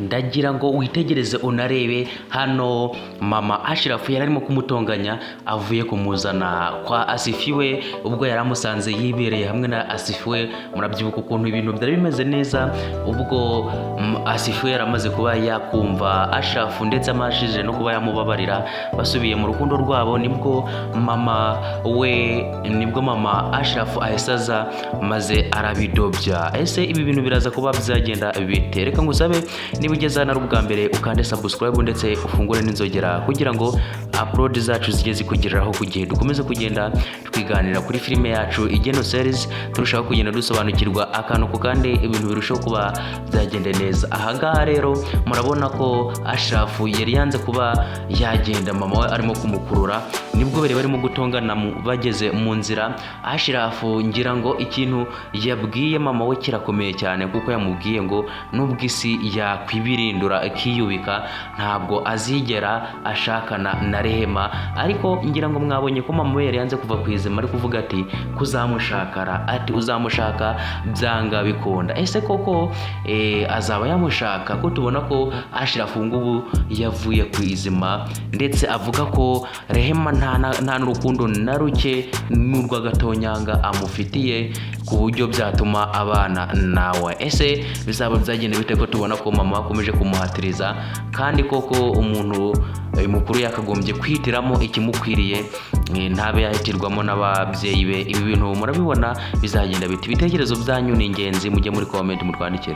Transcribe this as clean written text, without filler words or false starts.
Ndagira ngo witegereze unarebe hano mama Ashirafu yari arimo kumutonganya avuye kumuzana kwa Asifiwe, ubwo yari amusanze yibereye hamwe na Asifiwe. Murabyibuka ukuntu ibintu byari bimeze neza ubwo Asifiwe yari amaze kuba yakumva Ashirafu ndetse amashije no kuba yamubabarira, basubiye mu rukundo rwabo. Nibwo mama we, nibwo mama Ashirafu ahise aza maze arabidobya. Ese ibi bintu biraza kuba byagenda bite? Reka ngusabe, niba ugeze hano ari ubwa mbere, ukande subscribe ndetse ufungure n'inzogera kugira ngo upload zacu zijye zikugereraho ku gihe, dukomeze kugenda twiganira kuri filime yacu Igeno Series, turushaho kugenda dusobanukirwa akantu ku kandi, ibintu birushaho kuba byagenda neza. Ahangaha rero murabona ko Ashrafu yari yanze kuba yagenda, mama we arimo kumukurura, nibwo bari barimo gutongana bageze mu nzira. Ashrafu ngira ngo ikintu yabwiye mama we kirakomeye cyane, kuko yamubwiye ngo nubwo isi yakwibirindura ikiyubika, ntabwo azigera ashakana na Rehema. Ariko ngira ngo mwabonye ko mama we yari yanze kuva ku izima, ari kuvuga ati kuzamushakara, ati uzamushaka byanga bikunda. Ese koko azaba yamushaka, ko tubona ko Ashirafu ngubu yavuye ku izima, ndetse avuga ko Rehema nta n'urukundo na ruke n'urw'agatonyanga amufitiye ku buryo byatuma abana nawe? Ese bizaba byagenda bite, ko tubona ko mama akomeje kumuhatiriza, kandi koko umuntu mukuru yakagombye kwihitiramo ikimukwiriye, ntabe yahitirwamo n'ababyeyi be? Ibi bintu murabibona bizagenda bite? Ibitekerezo byanyu ni ingenzi, mujye muri comment mutwandikire.